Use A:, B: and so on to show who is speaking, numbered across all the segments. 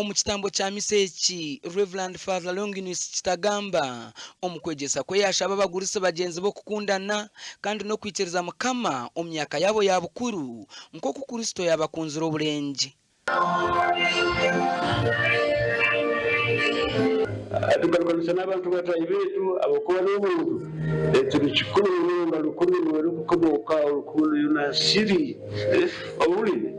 A: Omu kitambo kya misa eki, Rev. Father Longinus Kitagamba omu kwegyesa kwe yaashaba abagurusi bagyenzi be okukundana kandi n'okwikiriza Mukama omu myaka yaabo ya bukuru nk'oku Kristo yaabakunzire oburengye.
B: Tugarukanisa n'abantu bataahi baitu ahabw'okuba n'omuntu turi kikumi munonga rukundo niwe erikukomooka rukundo yoona siri owulire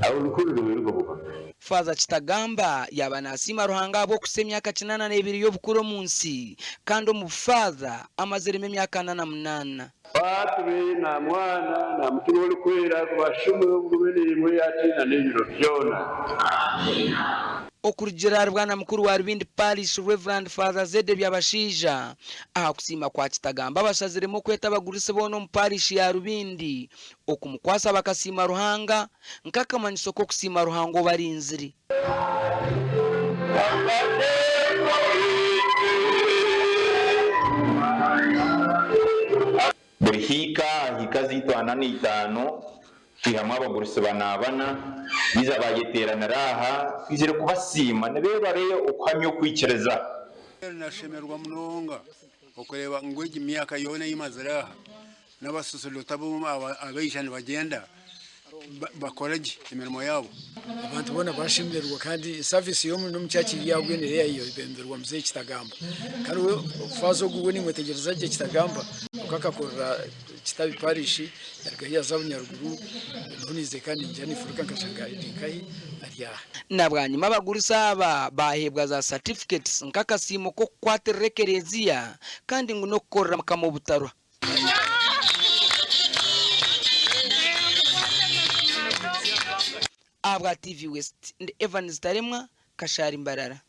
B: aho rukundo niwe erikukomoka.
A: Faaza Kitagamba yaaba nasiima Ruhanga ahabw'okuhitsya emyaka kinaana n'ebiri y'obukuru omu nsi kandi omu bufaaza amaziremu emyaka 48.
B: Patri na Mwana na Mutima Orikwera kubashumire obugume naimwe hati na n'ebiro byona.
C: Amiina.
A: Okurugiirira ahari Bwanamukuru wa Rubindi Parish, Rev. Father Zedde Byabashaija, aha kusiima kwa Kitagamba abashaziremu okweta abagurusi boona omu Parish ya Rubindi okumukwasa bakasiima Ruhanga nk'akamanyiso k'okusiima Ruhanga obarinzire.
D: Buri hiika aha hiika zaitu ana na itaano, twihamu abagurusi bana bana, baija baayeteeranira aha, twizire kubasiima, nibeebare okuhamya okwikiriza.
E: Nashemererwa munonga okureeba ngu egi myaka yoona ei mazire aha n'abasaserdooti abaija nibagyenda bakora gye emirimo yaabo.
F: Abantu boona bashemererwa kandi service y'omu church yabwine yayebemberwa mzee Kitagamba kandi we faaza ogu we nimwetegyereza gye Kitagamba oku akakorera Kitabi parish yarugaho yaza Bunyaruguru niho naize kandi ningira nifuruka nkashanga ari nkahi ari aha.
A: Na bwanyima abagurusi aba baaheebwa za certificates nk'akasiimo k'okukwatirira ekereziya kandi ngu n'okukorera Mukama obutarwa. Ahabwa TV West, ndi Evans Taremwa, Kashari Mbarara.